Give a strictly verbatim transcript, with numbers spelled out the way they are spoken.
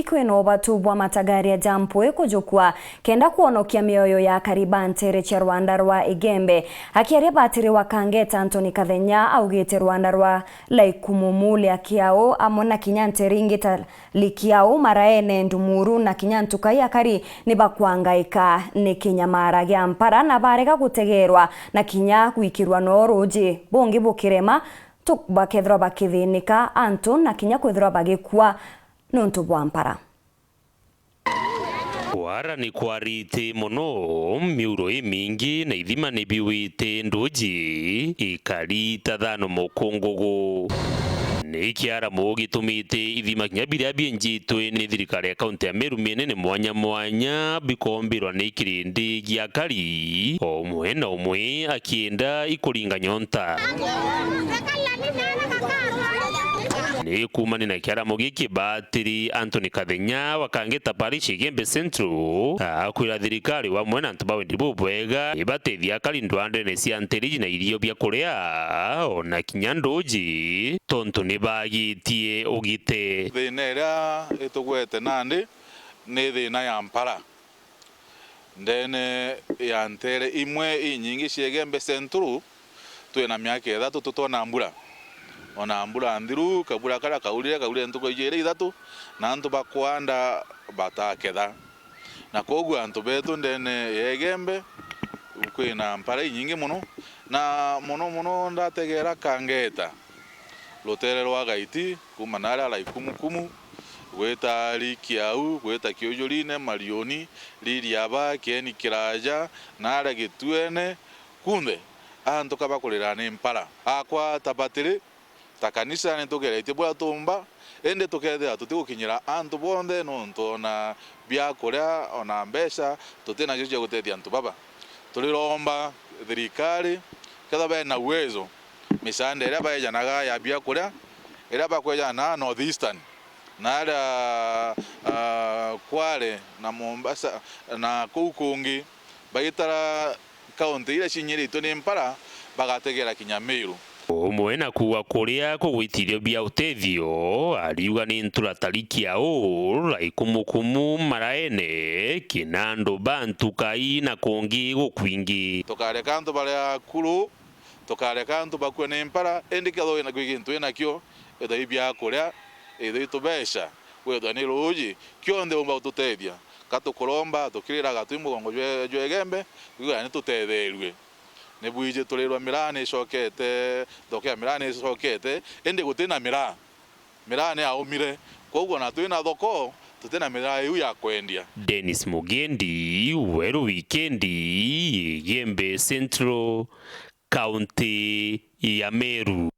Kwina ubatu bwa matagaria ja mpwi kujukua kenda kwonokia mioyo ya akari ba ntere cia rwanda rwa Igembe. Akiaria batiri wa Kangeta, Anthony Kathenya augite rwanda rwa Laikumumule, Kiau amwe na kinya ntere ingi ta Likiau, Maraene, Ndumuru na kinya Ntukai, akari ni bakwangaika ni kinyamara gia mpara na barega gutegerwa na kinya gwikirwa no ruuji bungi bukirema tu bakethirwa bakithinika antu na kinya kwithirwa bagikua nuntu bwa mpara. Kwara ni kwarite mono, miuro imingi na ithima ni biwite nduji, ikari ta thano mukungugu. Ni kiaramo gitumite ithima kinya biria bienjitwe ni thirikari ya kaunti ya Meru mienene mwanya mwanya bikombirwa ni kirindi gia akari, o umwe na umwe akienda ikuringa nyonta. Ni kuumania na kiaramo giki, batiri Anthony Kathenya wa Kangeta Parish, Igembe Central, akwira thirikari wamwe na antu ba wendi bubwega ibatethia akari ndwandene cia nteriji na irio bia kuria, ona kinya nduji, tontu ni bagitie ugite. Thina iria itugwete nandi ni thina ya mpara. Ndene ya ntere imwe inyingi cia Igembe Central, twina miaka ithatu tutona mbura. Ona mbura nthiru, kabura karia kaurire, kaurire ntuku ijiri ithatu, na antu bakwanda bataketha. Na koguo antu betu ndene ya Igembe kwina mpara inyingi mono, na mono mono ndategera Kangeta. Rutere rwa Gaiti, kuuma naria Laikumukumu, gwita Rikiau, gwita Kiujurine, Marioni, Ririaba, Kieni Kiraja, naria Gituene, kunthe, antu ka bakurira ni mpara. Akwa ta batiri, ta kanisa, ni tugeretie buria tuumba, indi tukethira tutigukinyira antu bonthe, nontu ona biakuria, ona mbeca, tutinacio cia gutethia antu baba. Turiromba thirikari, kethira bena uwezo, misaanda iria baejanaga ya biakuria, iria bakwejana na North Eastern, na aria, ah, Kwale na Mombasa na kuu kungi, bagitara kaunti iria cinyiritwe ni mpara, bagategera kinya Meru. Umwe na kuuga kuria kugwitirio bia utethio, ariuga ni ntura ta Rikiau, Laikumukumu, Maraene, Kinandu, Bantu, Kai na kungi gukwingi. Tukareka antu baria kuru, tukareka antu bakue ni mpara, indi kethirwa wina gwi gintu winakio, ithai bia kuria, ithai tubeca, withwa ni ruuji, kionthe umba gututethia. Ka tukuromba, tukiriraga twi mugongo jwe-, jwa Igembe, tukiuga ni tutetherue. Ni bwiji turirwa miraa ni icokete, thoko ya miraa ni icokete, indi guti na miraa. Miraa ni yaumire. Kwoguo ona twi na thoko, tuti na miraa iu ya kwendia. Dennis Mugendi, Weru Wikendi, Igembe Central, kaunti ya Meru.